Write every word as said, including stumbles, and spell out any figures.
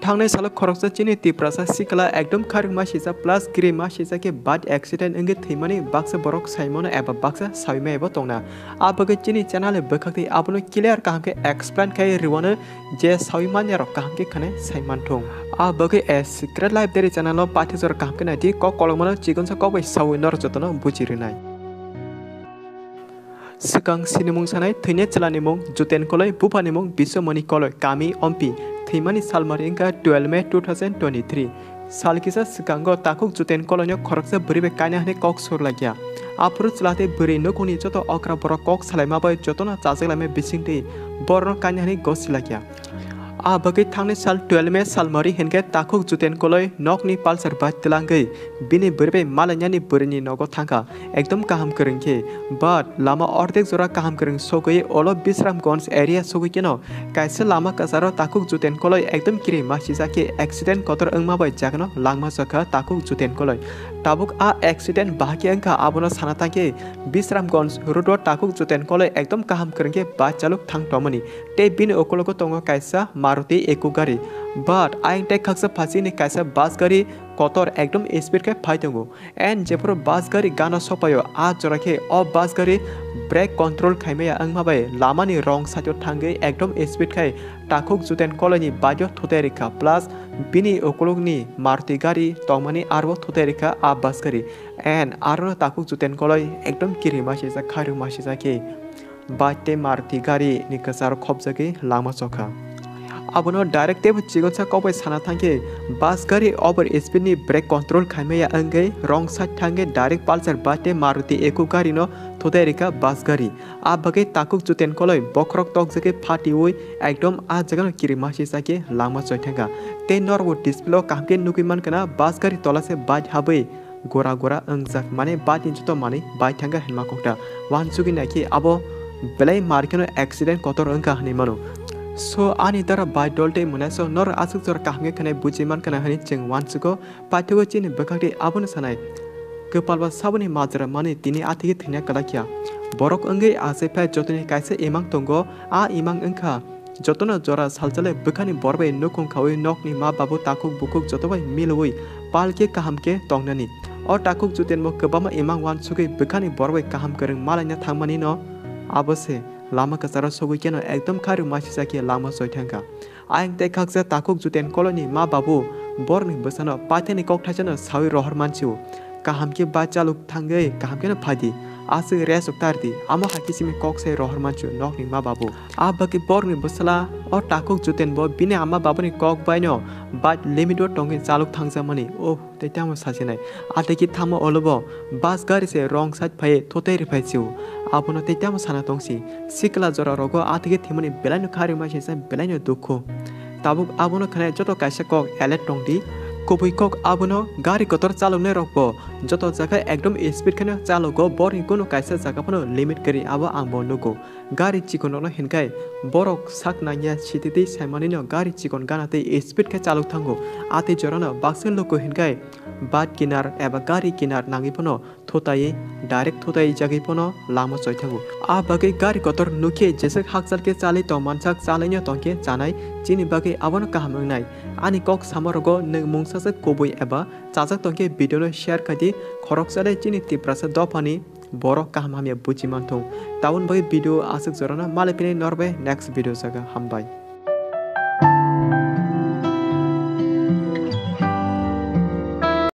Thangnai salo khoroksa chini Tiprasa sikla ekdom kharwngma sijak plus kirima sijak khe bike accident wngwi thwimani baksa borok saimano eba baksa sawi maya bo tongna. A bagwi chini channel ni bwkhak twi abono clear kaham khe explain khai rwano je sawi manya rok kaham khe khwnai sai manthung. A bagwi a Secret Life Diary channel no paithak jora kaham khe naidi kok kolokmano chikonsa kok bai sawi norok jotono buji rwnai. Swkang sinimung sanai thwini chwlani mung Juten Koloi, buphani mung Biswamoni Koloi, kami Ompi, thwimani salmari wngkha twelve May two thousand twenty-three. Sal kisa swkango takhuk Juten Koloino khoroksa bwrwi bai kaina hwnwi kok sur laikya. Aphuru chwla tei bwrwi nukhungni joto okra borok kok salaima bai jotono chajak laimai bisingtwi borokno kaina hwnwi gosi laikya. A bagwi thangnai sal twelve May salmari hinkhe takhuk Juten Koloi nokni Pulsar bike twlangwi bini bwrwi bai malainani bwrwini nogo thangkha ekdom kaham kwrwng khe, but lama ordek jora kaham kwrwng sogwi olo Bisramganj area sogwi kheno kaisa lama kwcharo takhuk Juten Koloi ekdom kiri masijak khe accident kotor wngma bai jagano langma chokha takhuk Juten Koloi. Tabuk a accident bahai khe wngkha abono sana thangkhe Bisramganj road o takhuk Juten Koloi ekdom kaham kwrwng khe bike chalok thang tongmani. Tei bini ukologo tongo kaisa Maruti Eco gari. But ayang tei khaksa phasini kaisa bus gari kotor ekdom speed khe phai tongo. And jephuru bus gari gana sopaio, a jora khe o bus gari brake control khaimaya wngma bai lamani wrong side o thangwi ekdom speed khai takhuk Juten Koloini bike o thutai rikha, plus bini ukulukni Maruti gari tongmani aro thutai rikha a bus gari. And arono takhuk Juten Koloi ekdom kirima sijak, kharwma sijak khe bike tei Maruti gari ni kwcharo khopjagwi langma chokha. Abono direct teibo chikonsa kok bai sana thangkhe bus gari over speed ni brake control khaimaya wngwi wrong side thangwi direct Pulsar bike tei Maruti Eco gari no thutai rikha bus gari. A bagwi takhuk Juten Koloi bokhorok tokjagwi phatiwi ekdom a jagano kirima sijak khe langma choithangkha. Tei norokbo display o kaham khe nugwi mankha na bus gari tola se bike habwi gora gora wngjak, mane bike ni joto manwi bai thangkha hinma kokta. Wansugwi naikhe abo belai mar kheno accident kotor wngkha hinwi mano. So ani dara bike dol tei mwnai so norok aswk jora kaham khe khwnai buji mankha na hinwi chwng wansugo. Paithago chini bwkhak tei abono sanai. Kwpal ba saboni majra mani tini athigi thwina kwlai kha. Borok wngwi achai phai jotoni kaisa imang tongo, a imang wngkha jotono jora salchale bwkhani borok bai nukhung khaui nokni ma babu takhuk bukhuk joto bai milwi pal khe kaham khe tongnani. O takhuk Jutenbo kwbangma imang wansugwi bwkhani borok bai kaham kwrwng malaina thangmani no abo se lama kwcharo sogwi kheno ekdom kharwi masisa khe langma choi thangkha. Ayang tei khaksa takhuk Juten Koloini ma babu borokni bwsano paithakni kok thaisano saui rohor mansio. Kaham khe ba chaluk thangwi kaham kheno phaidi. Aswk rest rok tardi. Amo hai khe simi kok sai rohor mansio nokni ma babu. A bagwi borokni bwsala o takhuk Jutenbo bini ama babuni kok baino bike limit o tongwi chaluk thangjakmani. Oh, tei tamo sachinai. A tei khe thamo olobo bus gari se wrong side phaiwi thotai rwphai sio. Abono tei tamo sana tongsi. Sikla jora rogo a tei khe thwimani belaino kharwi maisingsa belaino dukhu. Tabuk abono khwnai joto kaisa kok alert tongdi. Kubui kok abono gari kotor chaloknai rokbo joto jaga ekdom speed kheno chalogo, borokni kunu kaisa jaga phano limit kwrwi abo angbo nugo. Gari chikonrokno hinkhai borok sak nangya sititwi saimanino gari chikon gana tei speed khe chalok thango. A tei jorano baksa luku hinkhai bat kinar eba gari kinar nangwi phano thutaiwi direct thutai jagwi phano lama choi thango. A bagwi gari kotor nukhe jeswk hakchal khe chalwi tong mansak, chalwino tongkhe chanai chini bagwi abono kaham wngnai. Ani kok samorogo nwng mungsa se kubui eba chajak tongkhe video no share khaidi, khoroksa le chini Tiprasa dophani borok kaham hamya buji manthung. Tabun bagwi video aswk jorano malai phini norbai next video jaga hambai.